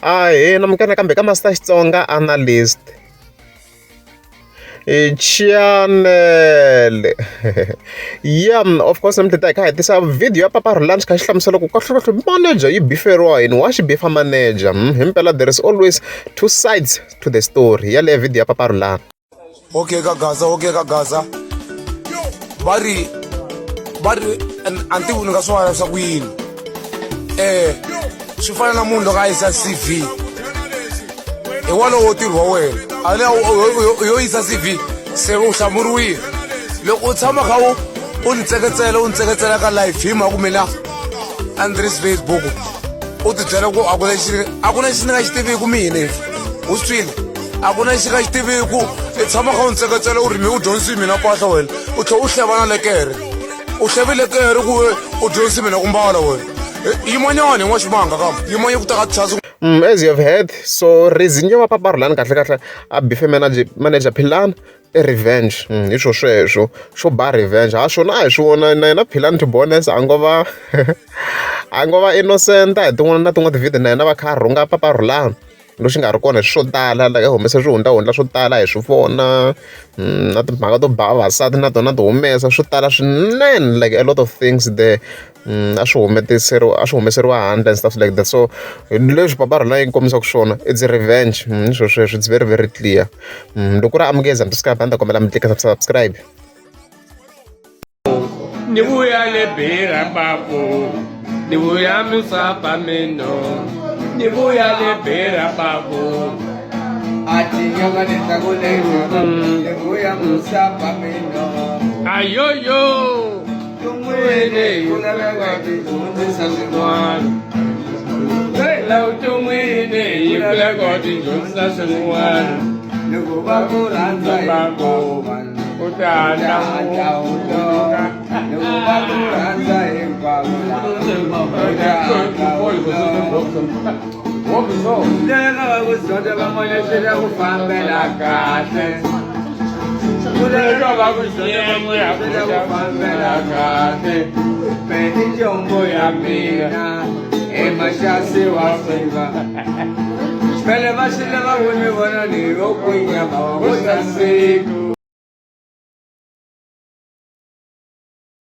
Ahee namukela nakambe ka Master Xitsonga Analyst channel ya of course namuntlha ta hi kha hi tisa video ya Papa Rhulani xi kha xi hlamusela ku kahlekahle manager yi biferiwa yini wa xi bifa manager himpela there is always two sides to the story yaleyo video ya Papa Rhulani. Okay ka Gaza, okay ka Gaza. Va ri va ri a ni tivi ni nga swi vula ku yini. Swi fana na munhu loko a yisa CV. Hi wolowo ntirho wa wena. A ni yo yisa CV se u hlamuriwile. Loko u tshama kha u u ni tseketsela u ni tseketsela ka life hi mhaka ku mina a ni tirhisi Facebook u tibyela ku a ku na lexi a ku na lexi ni nga xi tiviku mina u swi twile a ku na lexi nga xi tiviku i tshama kha u ni tseketsela u ri mi u dyondzisi mina mpahla wena u tlhela u hleva na lekere u hleve lekere ku u dyondzisi mina ku mbala wena yimanyana hi n'waximanga kambe yimanya ku ta ka chance. As you have heard, so reason yo va Papa Rhulani kahle kahle a bife manager manager Philani i revenge hi swo sweswo xo ba revenge ha swona a hi swi vona na yena Philani to be honest a ngo va a ngo va innocent hi tin'wana na tin'wana ti-video na yena va kha a rhunga Papa Rhulani. Lexi nga ri kona hi swo tala like a humese swihundlahundla swo tala hi swi vona na timhaka to ba vavasati na tona ti humesa swo tala swinene like a lot of things there a swi a swi humeseriwa handle and stuff like that so leswi papa rona yi kombisaka swona it's revenge hi swo sweswo it's very very clear loko ku ri amukeza mi subscribe a ni ta kombela mi tlika subscribe. Ni vuya le bira papu ni vuya misapa mino ni vuya le bira papu ni vuya musapa mino ayoyo Tumwini ku laveka tidyondzisa swin'wana la vuton'wini yi kuleka tidyondzisa swin'wana loko va ku rhandza hinkwavo vanhu u ta hatla u lova loko va ku rhandza hinkwavo u ta hatla u lova leka va ku zonda van'wana swi ta ku fambela kahle Leka va ku zonda van'wana swi ta ku fambela kahle i jombo ya mina i maxasi wa siva phele va swi lava ku ni vona ni yo kwinya va ku siku.